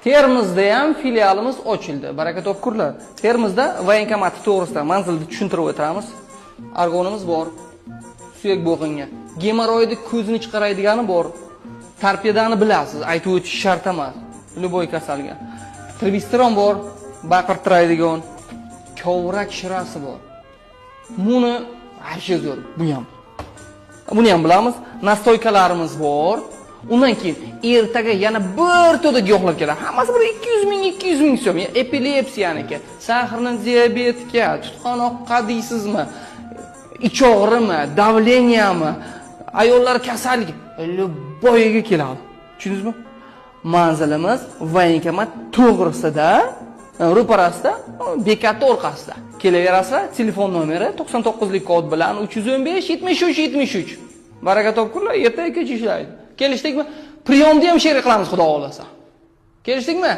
Termizda ham filialimiz ochildi. Baraka topkurlar. Termizda военкомат to'g'risida manzilni tushuntirib o'tamiz. Argonimiz bor. Suyak bo'g'inga. Gemoroidni ko'zini chiqaraydigani bor. Torpedani bilasiz, aytib o'tish shart emas. Любой kasalga. Trivistron bor, baqirtiradigan. Kovrak shirasi bor. Buni вообще zo'r, bu ham. Buni ham bilamiz. Настойка larimiz bor. Undan keyin ertaga yana bir to'da giyohlar keladi. Hammasi bir 200 ming, 200 ming so'm. Epilepsiyaniki, сахарный diabetga, tutqanoqqa deysizmi? Ich og'rimi, давления mi, ayollar kasalligi, любой ga keladi. Tushundingizmi? Manzilimiz военкомат to'g'risida, ro'parasida, bekatni orqasida. Kelaverasizlar, telefon nomeri 99 lik kod bilan 315 73 73. Baraka topkurlar, ertaga kech ishlaydi. Kelishdikmi? Приём da ham sherik qilamiz, Xudo xohlasa. Kelishdikmi?